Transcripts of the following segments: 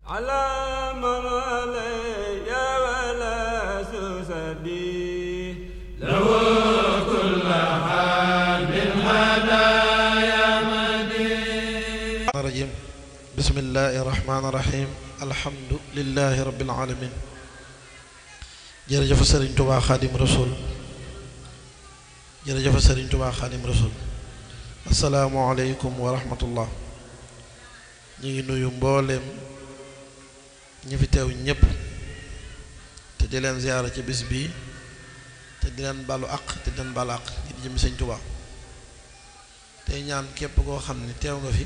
على من علي ولا سسدي له كل حال بالهدايا مدين الرجيم بسم الله الرحمن الرحيم الحمد لله رب العالمين jërëjëf Serigne Touba Khadim Rasoul jërëjëf Serigne Touba Khadim Rasoul asalaamaaleykum wa rahmatullah ñu ngi nuyu mbooleem ñi fi teew ñëpp te di leen ziyaara ci bis bi te di leen balu àq te di leen balu àq di jëm Serigne Touba tey ñaan képp koo xam ne teew nga fi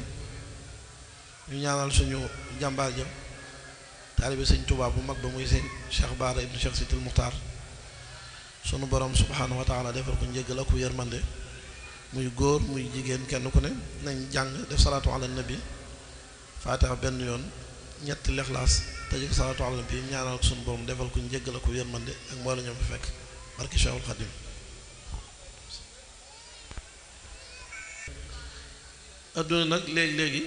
ñu ñaanal suñu jàmbaar ja taalibe Sëñ Touba bu mag ba muy seen Cheikh Bara ibnu Cheikh Sidil Muxtaar sunu borom subhaanahu wa taala defal ko njëggal ak yërmande muy góor muy jigéen kenn ku ne nañ jàng def salaatu ala nabi faatiha benn yoon ñetti lexlaas tëjee ko salaatu ala nabi ñaanal ko sunu borom defal ko njëggal ak yërmande ak mbooloo ñoom fi fekk barki Cheikhul Khadim adduna nag léegi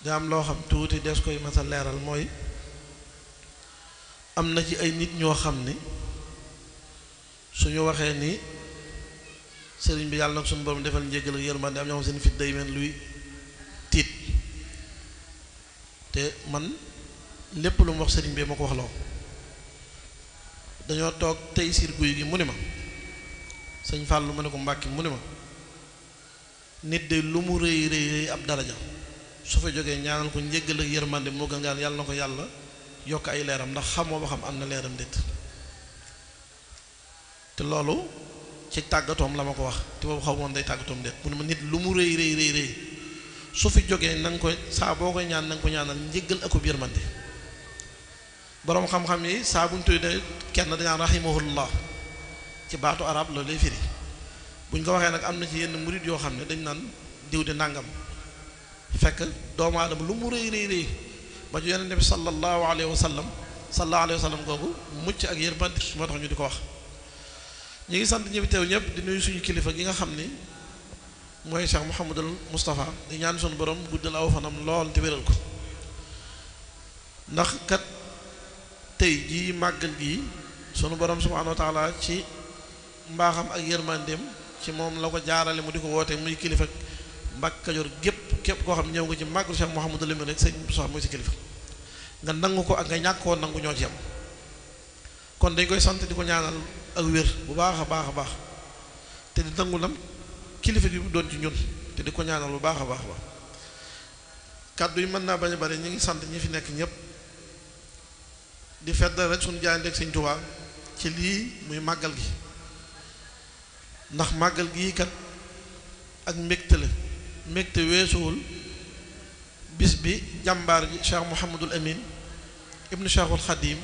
da am loo xam tuuti des koy masa leeral mooy am na ci ay nit ñoo xam ni suñu waxee ni sëriñ bi yàlla nag suñu borom defal njéggal ak yërmande am ñoo xam seen fit day mel luy tiit te man lépp lu mu wax sëriñ bi ma ko wax loo dañoo toog tey siir guy gi mu ni ma sëñ Fàllu mu ne ko Mbàkke mu ni ma nit de lu mu rëy rëy ab daraja su fa jógee ñaanal ko njéggal ak yërmande moo gën ngaan yàlla na ko yàlla yokk ay leeram ndax xamoo ba xam am na leeram déet te loolu ci tàggatoom la ma ko wax te boobu xaw moon day tàggatoom déet mu ne ma nit lu mu rëy rëy su fi jógee na nga ko saa boo koy ñaan na nga ko ñaanal njéggal ak yërmande boroom xam-xam yi saa buñ tuddee kenn dañaan rahimahullah ci baatu arab loolu lay firi buñ ko waxee nag am na ci yenn murid yoo xam ne dañ naan diw de nàngam fekk doomu aadama lu mu rëy ba ju yonent bi sallallahu alayhi wa sallam googu mucc ak yërmande moo tax ñu di ko wax ñu ngi sant ñi fi teew ñëpp di nuyu suñu kilifa gi nga xam ni mooy Cheikh Mouhamadul Moustapha di ñaan suñu borom guddal aw fanam lool te wéral ko ndax kat tey jii màggal gii sunu borom subhanahu wa taala ci mbaaxam ak yërmandeem ci moom la ko jaarale mu di ko woote muy kilifa Mbàkke Kajoor képp koo xam ñëw nga ci màggal Cheikh Mouhamadul Lamine rek sëñ Moustapha mooy si kilifa nga nangu ko ak nga ñàkk koo nangu ñoo ci am kon dañ koy sant di ko ñaanal ak wér bu baax a baax te di nangu lam kilifa gi mu doon ci ñun te di ko ñaanal bu baax a baax kàddu yi mën naa bañ a bari ñu ngi sant ñi fi nekk ñëpp di feddal rek suñu jaayante ak Sëñ Tuubaa ci lii muy màggal gi ndax màggal gii kat ak mbégte la mbégte weesuwul bis bi jàmbaar ji Cheikh Mouhamadul Amin ibnu Cheikhul Khadim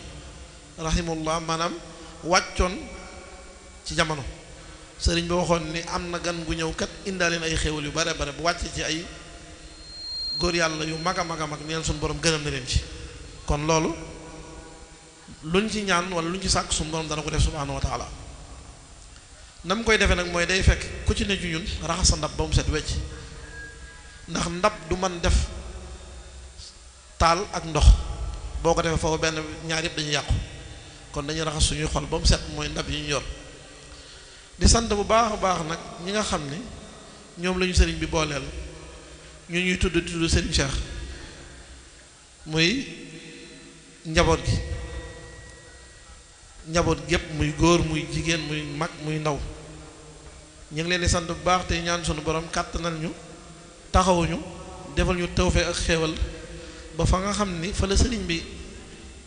rahimahullah maanaam wàccoon ci jamono sëriñ bi waxoon ni am na gan gu ñëw kat indaaleen ay xéwal yu bare bu wàcce ci ay góor yàlla yu mag a mag neen suñu borom gërëm na leen ci kon loolu luñ ci ñaan wala luñ ci sàkk suñu borom dana ko def subhanahu wa taala na mu koy defee nag mooy day fekk ku ci ne ci ñun raxas sa ndab ba mu set wecc ndax ndab du man def taal ak ndox boo ko defee foofu benn ñaar yëpp dañuy yàqu kon dañuy raxas suñuy xol ba mu set mooy ndab yi ñu yor di sant bu baax a baax nag ñi nga xam ne ñoom la ñu sëriñ bi booleel ñu ñuy tudd sëriñ Cheikh muy njaboot gépp muy góor muy jigéen muy mag muy ndaw ñu ngi leen di sant bu baax te ñaan sunu borom kàttanal ñu taxawuñu defal ñu tawfeex ak xéewal ba fa nga xam ni fa la sëriñ bi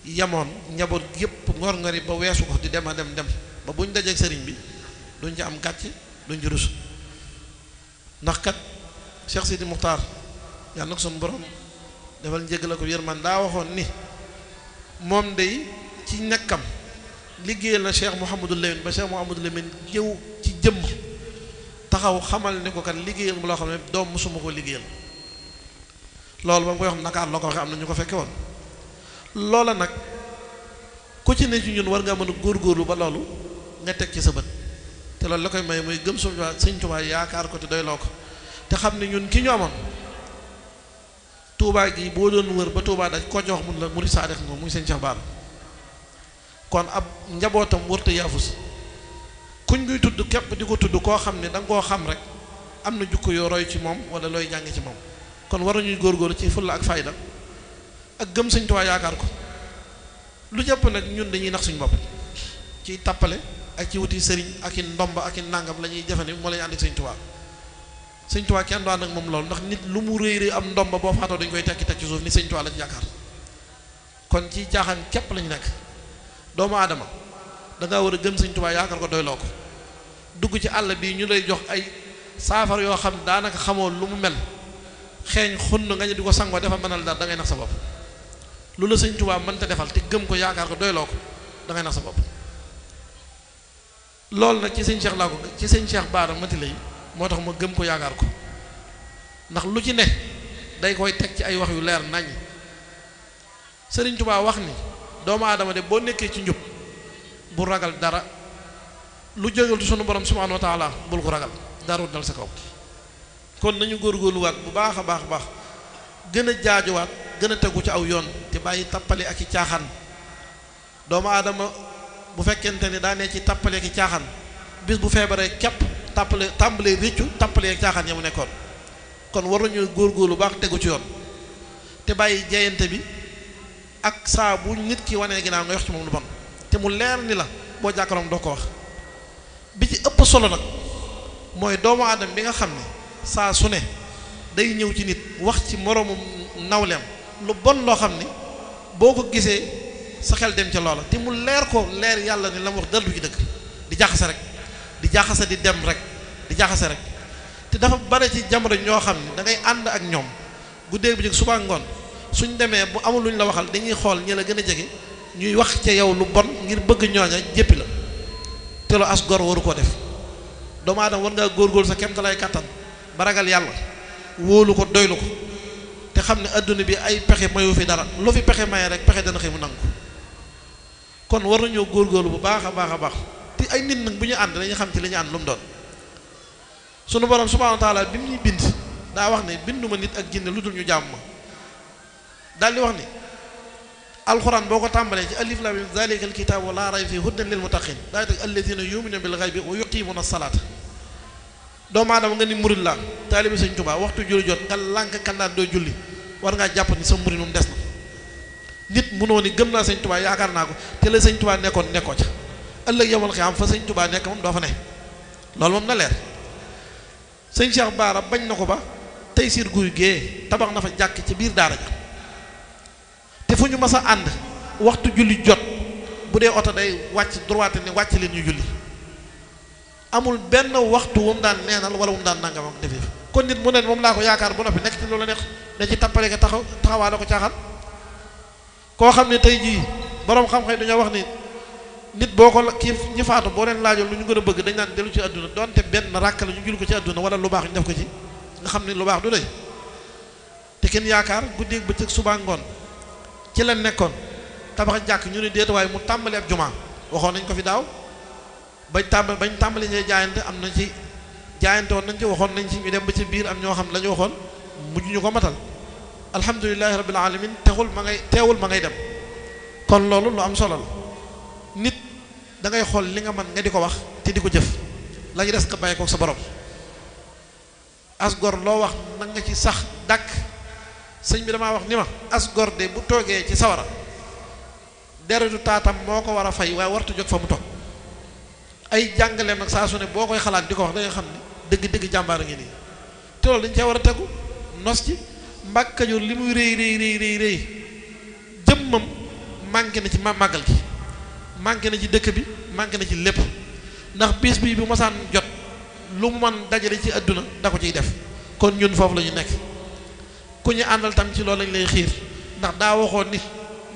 yamoon njaboot gépp ngor-ngori ba weesu ko di dem ba buñ dajeek sëriñ bi duñ ci am gàcc duñ ci rus ndax kat Cheikh Sidi Muxtaar yàlla na ko sunu borom defal njéggal ko yërmande daa waxoon ni moom day ci nekkam liggéeyal na Cheikh Mouhamadul Lamine ba Cheikh Mouhamadul Lamine ñëw ci jëmm taxaw xamal ni ko kat liggéeyal mu loo xam ne doom mosuma ko liggéeyal loolu ba mu koy wax Ndakaar la ko waxee am na ñu ko fekke woon loola nag ku ci ne ci ñun war nga mën a góorgóorlu ba loolu nga teg ci sa bët te loolu la koy may muy gëm Sëñ Tuubaa yaakaar ko te doyloo ko te xam ne ñun ki ñu amoon Touba gi boo doon wër ba Touba daj koo jox mun la murid saadix nga muy sëñ Cheikh Bara kon ab njabootam wërta yaafus kuñ guy tudd képp di ko tudd koo xam ne da nga koo xam rek am na jukko yoo roy ci moom wala looy jànge ci moom kon war nañuy góorgóorlu ci fulla ak fayda ak gëm sëñ Touba yaakaar ko lu jëpp nag ñun dañuy nax suñu bopp ci tappale ak ci wuti sëriñ ak i ndomba ak i nàngam la ñuy jëfandi moo la ñu ànd ak sëñ Touba sëñ Touba kenn du ànd ak moom loolu ndax nit lu mu réy réy am ndomba boo faatoo dañ koy tekki teg ci suuf ni sëñ Touba la ci yaakaar kon ci caaxaan képp lañu nekk doomu aadama dangaa war a gëm sëñ Touba yaakaar ko doyloo ko dugg ci àll bi ñu lay jox ay saafara yoo xam daanaka xamoo lu mu mel xeeñ xunn nga ñu di ko sangoo dafa mënal dara da ngay nax sa bopp lu la sëñ Touba mënta defal te gëm ko yaakaar ko doyloo ko da ngay nax sa bopp loolu nag ci sëñ Cheikh laa ko ci sëñ Cheikh Bara mati lay moo tax ma gëm ko yaakaar ko ndax lu ci ne day koy teg ci ay wax yu leer nañ sëriñ Touba wax ni doomu aadama de boo nekkee ci njub bu ragal dara lu jógul ci sunu borom subhanahu wa taala bul ko ragal dara dal sa kaw kon nañu góorgóorluwaat bu baax a baax a baax gën a jaajuwaat gën a tegu ci aw yoon te bàyyi tappale ak i caaxaan doomu aadama bu fekkente ni daa ne ci tappale ak i caaxaan bis bu feebaree képp tàmbalee réccu tappale ak caaxaan ya mu nekkoon kon war nañu góorgóorlu baax tegu ci yoon te bàyyi jeyante bi ak saa bu nit ki wanee ginnaaw nga wax ci moom lu bon te mu leer ni la boo jàkkaroom doo ko wax bi ci ëpp solo nag mooy doomu aadama bi nga xam ne saa su ne day ñëw ci nit wax ci moroomu nawleem lu bon loo xam ni boo ko gisee sa xel dem ca loola te mu leer ko leer yàlla ni la mu wax dara du ci dëgg di jaxase rek di jaxase di dem rek di jaxase rek te dafa bare ci jamono ñoo xam ne da ngay ànd ak ñoom guddee bu jëkk suba ngoon suñ demee bu amul luñ la waxal dañuy xool ñi la gën a jege ñuy wax ca yow lu bon ngir bëgg ñooña jéppi la te lu as gor waru koo def doomu aadama war ngaa góorgóorlu sa kem ta lay kàttan ba ragal yàlla wóolu ko doylu ko te xam ne adduna bi ay pexe mayu fi dara lu fi pexe maye rek pexe dana xëy mu nangu kon war nañoo góorgóorlu bu baax a baax a baax te ay nit nag bu ñu ànd dañuy xam ci li ñu ànd lu mu doon sunu borom subhanahu wa taala bi mu ñuy bind daa wax ne binduma nit ak jinne lu dul ñu jàmm ma daal di wax ni alxuraan boo ko tàmbalee ci alif lam mim zalika alkitaabu laa rayba fiihi hudan lil muttaqin daa teg alladina yu'minuna bil ghaybi wa yuqimuna salaata doomu aadama nga ni murid la taalibi sëñ Tuubaa waxtu julli jot nga lànk kandaat doo julli war ngaa jàpp ni sa murid moom des na nit munoo ni gëm naa sëñ Tuubaa yaakaar naa ko te la sëñ Tuubaa nekkoon nekkoo ca ëllëg yawmal qiyaama fa sëñ Tuubaa nekk moom doo fa ne loolu moom na leer sëñ Cheikh Bara bañ na ko ba tey siir guy gee tabax na fa jàkk ci biir daara ja te fu ñu mas a ànd waxtu julli jot bu dee oto day wàcc droite ni wàcc leen ñu julli amul benn waxtu wu mu daan neenal wala wu mu daan nangam ak defee kon nit mu ne moom laa ko yaakaar bu noppi nekk ci loolu neex ne ci tappale nga taxawaale ko caaxaan koo xam ne tey jii boroom xam-xam dañoo wax ni nit boo ko kii ñi faatu boo leen laajoon lu ñu gën a bëgg dañ naan dellu ci àdduna donte benn ràkk la ñu julli ko ci àdduna wala lu baax ñu def ko ci nga xam ne lu baax du doy te kenn yaakaar guddeeg bëccëg suba ngoon ci la nekkoon tabax jàkk ñu ne déetuwaay mu tàmbali ab jumaa waxoon nañ ko fi daaw bañ tàmbali ñee jaayante am na ci jaayante woon nañ ci waxoon nañ ci ñu dem ba ci biir am ñoo xam la ñu waxoon mujj ñu ko matal alhamdulilahi rabbil alamin teewul ma ngay dem kon loolu lu am solo la nit da ngay xool li nga mën nga di ko wax te di ko jëf la ñu des nga bàyyi ko sa borom asgor loo wax na nga ci sax dàkk sëñ bi damaa wax ni ma asgor de bu toogee ci sawara deretu taatam moo ko war a fay waaye wartu jóg fa mu toog ay jàngaleem nag saa su ne boo koy xalaat di ko wax da nga xam ne dëgg-dëgg jàmbaar a ngi nii te loolu dañ cee war a tegu nos ci Mbàkke Kajoor li muy rëy jëmmam manqué na ci màggal gi manqué na ci dëkk bi manqué na ci lépp ndax bis bi bu masaan jot lu mu mën dajale ci àdduna da ko ciy def kon ñun foofu la ñu nekk ku ñu àndal tam ci loolu lañ lay xiir ndax daa waxoon ni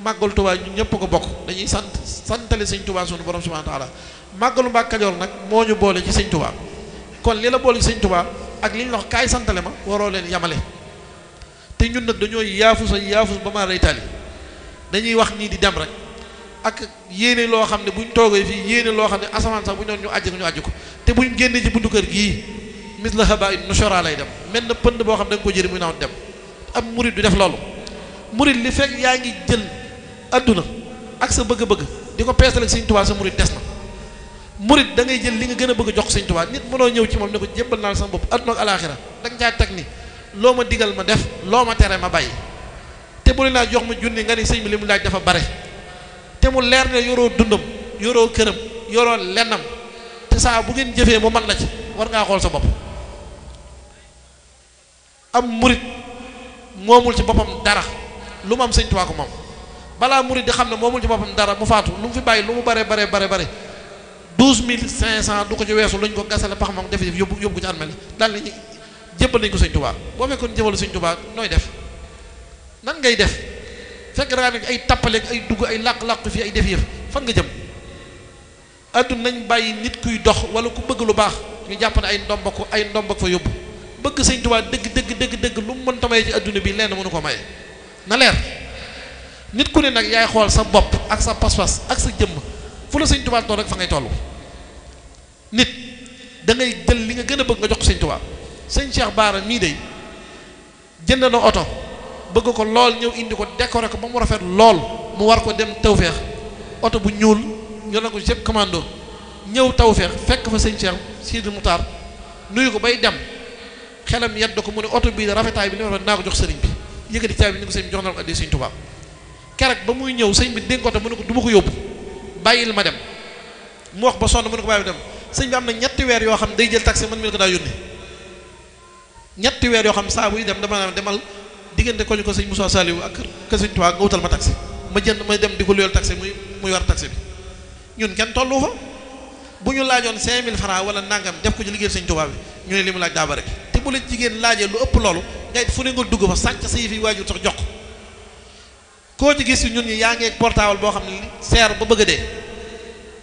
màggal Tuubaa ñun ñëpp ko bokk dañuy santale sëñ Tuubaa sunu borom subhaanahu wa taala màggalu Mbàkke Kajoor nag moo ñu boole ci sëñ Tuubaa kon li la boole ci sëñ Tuubaa ak li ñu wax kaay santale ma waroo leen yamale te ñun nag dañoo yaafus ba ma rey taali dañuy wax nii di dem rek ak yéene loo xam ne buñ toogee fii yéene loo xam ne asamaan sax bu ñu doon ñu àjj ko te buñ génnee ci buntu kër gii mis la haba nushora lay dem mel na pënd boo xam ne da nga ko jëri muy naaw dem ab murid du def loolu. murid li fekk yaa ngi jël adduna ak sa bëgg-bëgg di ko peesal ak Sëñ Tuubaa sa murid des na. murid da ngay jël li nga gën a bëgg jox Sëñ Tuubaa. nit mënoo ñëw ci moom ne ko jébbal naa sama bopp adduna ak alaaxira danga caa teg ni loo ma digal ma def loo ma tere ma bàyyi. te bu laa jox ma junni nga ni sëñ bi li mu laaj dafa bare te mu leer ne yoroo dundam yoroo këram yoroo lennam te saa bu ngeen jëfee mu man la ci war ngaa xool sa bopp. am murid moomul ci boppam dara lu mu am Sëñ Tuubaa ko moom. balaa murid di xam ne moomul ci boppam dara mu faatu lu mu fi bàyyi lu mu bare 12500 du ko ci weesu luñ ko gasale pax moom def yóbbu ko ci armeel daal nañu jébbal nañ ko Sëñ Tuubaa. boo fekkoon jëbalu Sëñ Tuubaa nooy def nan ngay def fekk daa nekk ay tappaleeg ay dugg ay làq-làq fii ay def yëf fan nga jëm. adduna nañ bàyyi nit kuy dox wala ku bëgg lu baax ñu jàpp ne ay ndomba fa yóbbu. bëgg Sëñ Tuubaa dëgg lu mu mënta maye ci adduna bi lenn mënu ko maye na leer. nit ku ne nag yaay xool sa bopp ak sa pas-pas ak sa jëmm fu la Sëñ Tuubaa toll rek fa ngay toll. nit da ngay jël li nga gën a bëgg nga jox ko Sëñ Tuubaa. sëñ Cheikh Bara mii de jënd na oto bëgg ko lool ñëw indi ko décoré ko ba mu rafet lool mu war ko dem Tawfeex oto bu ñuul ñu la ko jëpp commando ñëw Tawfeex fekk fa sëñ Cheikh Sidi Moutar nuyu ko bay dem xelam yedd ko mu ne oto bii de rafetaay bi li ma rafet naa ko jox sëriñ bi yëkkati caabi ni ko sëñ bi jox na ko addi Sëñ Tuubaa. keroog ba muy ñëw sëñ bi dénk oto mu ne ko du ma ko yóbbu bàyyil ma dem mu wax ba sonn mu ne ko bàyyi dem sëñ bi am na ñetti weer yoo xam day jël taxi man mi ko daa yónni ñetti weer yoo xam saa buy dem dama demal diggante ko ñu ko sëñ Moussa Saliou ak kër Sëñ Tuubaa nga wutal ma taxi ma jënd may dem di ko luyal taxi muy war taxi bi. ñun kenn tollu fa bu ñu laajoon 5000 francs wala nangam def ko ci liggéey Sëñ Tuubaa bi ñu ne li mu laaj daa bare te bu la jigéen laajee lu ëpp loolu ngay fu ne nga dugg fa sànq sa yëf yi waajur sax jox koo ci gis ñun ñi yaa ngi ak portable boo xam ne seer ba bëgg a dee.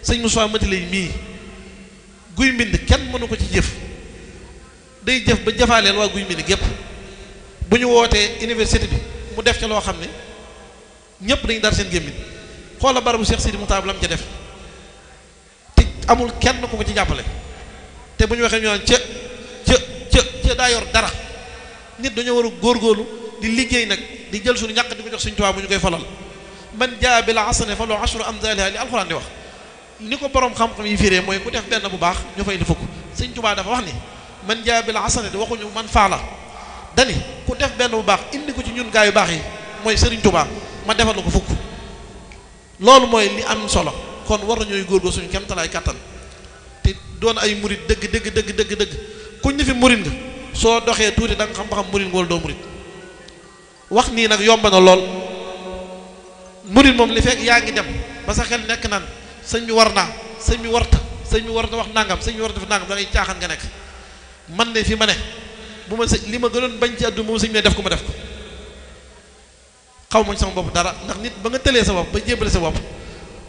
sëñ Moussa Matilay mii guy mbind kenn mënu ko ci jëf day jëf ba jëfaaleel waa guy mbind gépp bu ñu wootee université bi mu def ca loo xam ne ñëpp dañu dar seen gémmiñ xoola barabu Cheikh Sidi Moutar la mu ca def te amul kenn ku ko ci jàppale te bu ñu waxee ñu naan ca daa yor dara. nit dañoo war a góorgóorlu di liggéey nag di jël suñu ñàkk di ko jox Sëñ Tuubaa bu ñu koy falal man jaa bil hasani falahu ashru amthaliha li alxuraan di wax. ni ko borom xam-xam yi firee mooy ku def benn bu baax ñu fay di fukk. Sëñ Tuubaa dafa wax ni man jaa bil hasani di waxuñu man faala dani ku def benn bu baax indi ko ci ñun gaa yu baax yi mooy Sëriñ Tuubaa ma defal ko fukk. loolu mooy li am solo kon war nañooy góorgóorlu suñu kemtalaay kàttan te doon ay murit dëgg kuñ ni fi murit nga soo doxee tuuti da nga xam ba xam murit nga wala doo murit. wax nii nag yomb na lool murit moom li fekk yaa ngi dem ba sa xel nekk naan sëñ bi war naa sëñ bi warta sëñ bi war na wax nangam sëñ bi war na def nangam da ngay caaxaan nga nekk. man ne fi ma ne bu ma li ma gënoon bañ ci àdduna moom sëñ bi def ko ma def ko xaw ma sama bopp dara ndax nit ba nga tëlee sa bopp ba jébbale sa bopp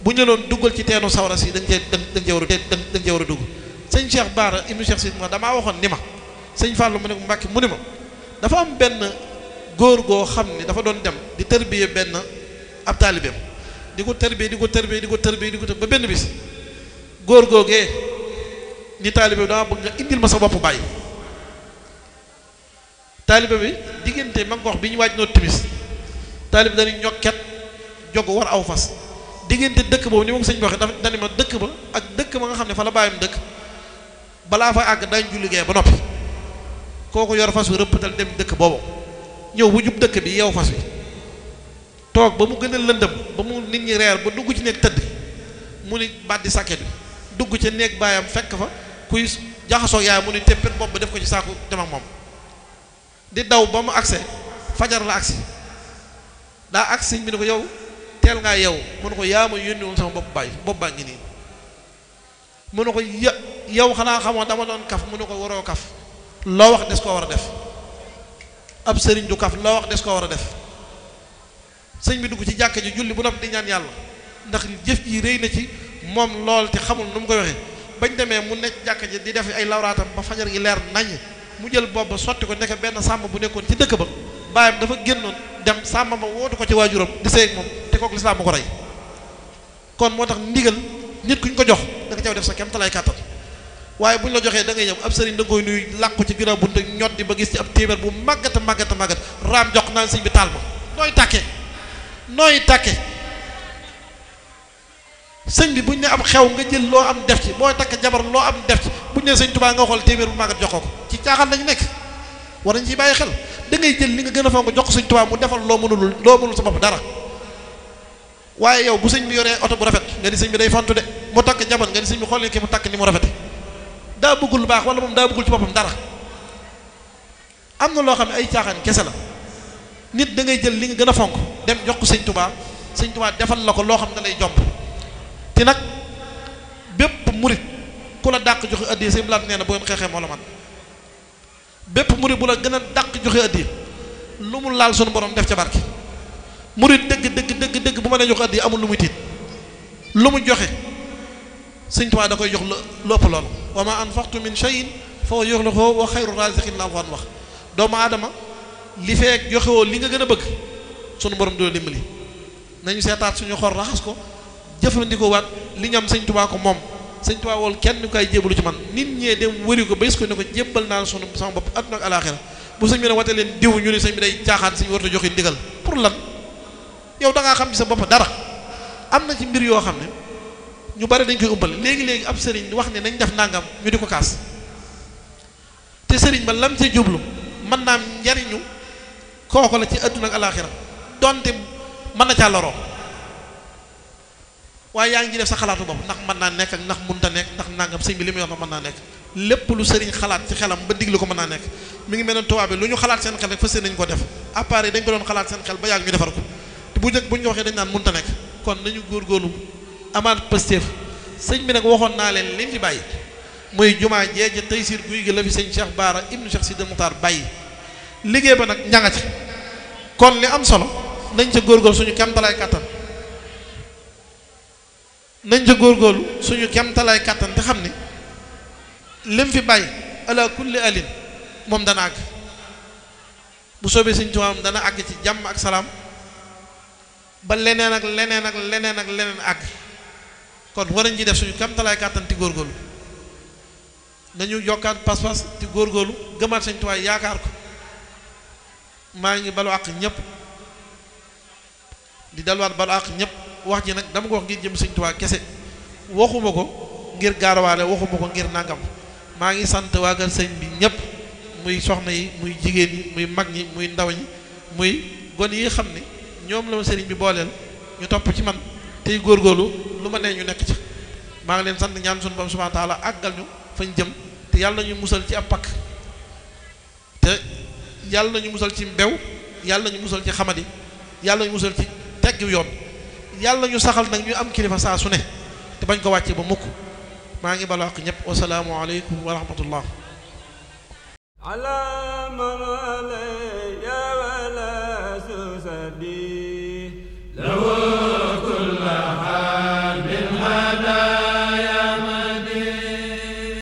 bu ñu doon duggal ci teenu sawara si dañ cee war a dugg. sëñ Cheikh Bara ibnu Cheikh Sidi damaa waxoon ni ma sëñ Fallou mu ne ko Mbàkke mu ne ma dafa am benn góor goo xam ni dafa doon dem di tërbiye benn ab taalibeem di ko tërbiye ba benn bis góor googee ni taalibe bi dama bëgg nga indil ma sa bopp bàyyi. taalibe bi diggante ma ngox bi ñu waaj noo timis taalibe dañuy ñokket jog war aw fas diggante dëkk boobu ni ma ko sëñ bi waxee dafa dani ma dëkk ba ak dëkk ba nga xam ne fa la bàyyam dëkk balaa fa àgg dañ ju liggéey ba noppi kooku yor fas wi rëppatal dem dëkk boobu ñëw bu jub dëkk bi yeew fas wi toog ba mu gën a lëndëm ba mu nit ñi reer ba dugg ci néeg tëdd mu ni bàddi sàkket bi dugg ca néeg baayam fekk fa kuy jaxasoo yaay mu ni téppét bopp ba def ko ci saaku dem ak moom di daw ba mu agse fajar la agsi daa agsi bi ne ko yow teel ngaa yow mu ne ko yaa ma yónni woon sama bopp baa ngi nii mu ne ko yow xanaa xamoo dama doon kaf mu ne ko waroo kaf loo wax des koo war a def ab sëriñ du kaf loo wax des koo war a def sëñ bi dugg ci jàkka ji julli bu noppi di ñaan yàlla ndax jëf ji rëy na ci moom lool te xamul nu mu koy waxee bañ demee mu nekk jàkka ji di def ay lawraatam ba fajar gi leer nañ mu jël bopp ba sotti ko nekk benn sàmm bu nekkoon ci dëkk ba baayam dafa génnoon dem sàmm ba wootu ko ci waajuram di sëy ak moom te kooku lislaam ma ko rey kon moo tax ndigal nit kuñ ko jox da nga caw def sa kem talay kàttan waaye buñ la joxee da ngay ñëw ab sëriñ da nga koy nuyu làq ko ci ginnaaw bunte ñot di ba gis ci ab téeméer bu màggata raam jox naan sëñ bi taal ma nooy tàkke sëñ bi buñ ne am xew nga jël loo am def ci booy takk jabar loo am def ci buñ ne sëñ Tuubaa nga xool téeméer bu màggat jox ko ci caaxaan lañu nekk war nañ ci bàyyi xel da ngay jël li nga gën a fonk jox ko sëñ Tuubaa mu defal loo mënul sa bopp dara waaye yow bu sëñ bi yoree oto bu rafet nga di sëñ bi day fontu de mu takk jabar nga di sëñ bi xool ki mu takk ni mu rafete daa bëggul lu baax wala moom daa bëggul ci boppam dara am na loo xam ne ay caaxaan kese la nit da ngay jël li nga gën a fonk dem jox ko sëñ Tuubaa defal la ko loo xam ne lay jomb te nag bépp murit ku la dàq joxe addiya sëñ Blaat nee na boo xeexee moo la man bépp murit bu la gën a dàq joxe addiya lu mu laal sunu borom def ca barke murit dëgg bu ma nee joxe addiya amul lu muy tiit lu mu joxe sëñ Tuubaa da koy jox lu ëpp loolu wa ma anfaqtu min shay'in fa huwa yukhlifuhu wa khayru raziqin la Alxuraan wax doomu aadama li feek joxewoo li nga gën a bëgg sunu borom doo dimbali nañu seetaat suñu xor raxas ko jëfandikoo waat li ñu am sëñ Tuubaa ko moom sëñ Tuubaa wool kenn ñu koy jébbalu ci man nit ñee dem wëri ko bés ko ne ko jébbal naa sama bopp àdduna ak alaaxira bu sëñ bi ne wate leen diw ñu ne sëñ bi day caaxaan sëñ bi warta joxe ndigal pour lan yow da ngaa xam ci sa bopp dara am na ci mbir yoo xam ne ñu bari dañ koy umpale léegi ab sëriñ wax ne nañ def nangam ñu di ko kaas te sëriñ ba lam ci jublu mën naa am njariñu kooko la ci àdduna ak alaaxira donte mën na caa loroo waaye yaa ngi def sa xalaatu bopp ndax mën naa nekk ak ndax munta nekk ndax nangam sëñ bi li muy wax mën naa nekk lépp lu sëriñ xalaat ci xelam ba diglu ko mën naa nekk mi ngi mel ne tubaab bi lu ñu xalaat seen xel rek fas nañ ko def appareil dañ ko doon xalaat seen xel ba yàgg ñu defar ko te bu njëkk bu ñu waxee dañ naan munta nekk kon nañu góorgóorlu amaat pëstéef sëñ bi nag waxoon naa leen li fi bàyyi muy jumaa jeeja Taysiir guy gi la fi sëñ Cheikh Baara ibnu Cheikh Sidi Muxtaar bàyyi liggéey ba nag ñanga ci kon li am solo nañ ca góorgóorlu suñu kemtalaay kàttan suñu kemtalaay kàttan te xam ni lim fi bàyyi ala kulli alin moom dana àgg bu soobee sëñ Tuubaa dana àgg ci jàmm ak salaam ba leneen ak leneen àgg kon war nañ ci def suñu kemtalaay kàttan ti góorgóorlu nañu yokkaat pas-pas ti góorgóorlu gëmaat sëñ Tuubaa yaakaar ko maa ngi balu àq ñëpp di dalwaat balu àq ñëpp wax ji nag dama ko wax ngir jëm sëñ Tuubaa kese waxuma ko ngir gaarawaale waxuma ko ngir nangam maa ngi sant waa kër sëñ bi ñëpp muy soxna yi muy jigéen yi muy mag ñi muy ndaw ñi muy gon yi xam ne ñoom la ma sëriñ bi booleel ñu topp ci man tey góorgóorlu lu ma nee ñu nekk ci maa ngi leen sant ñaan sunu Boroom subhaanahu wa taala àggal ñu fañ jëm te yàlla nañu musal ci ab pakk te yàlla nañu musal ci mbew yàlla nañu musal ci xamadi yàlla nañu musal ci tegg yoon yàlla ñu saxal nag ñu am kilifa saa su ne te bañ ko wàcce ba mukk maa ngi balaax ñëpp wasalaamu aleykum wa rahmatullah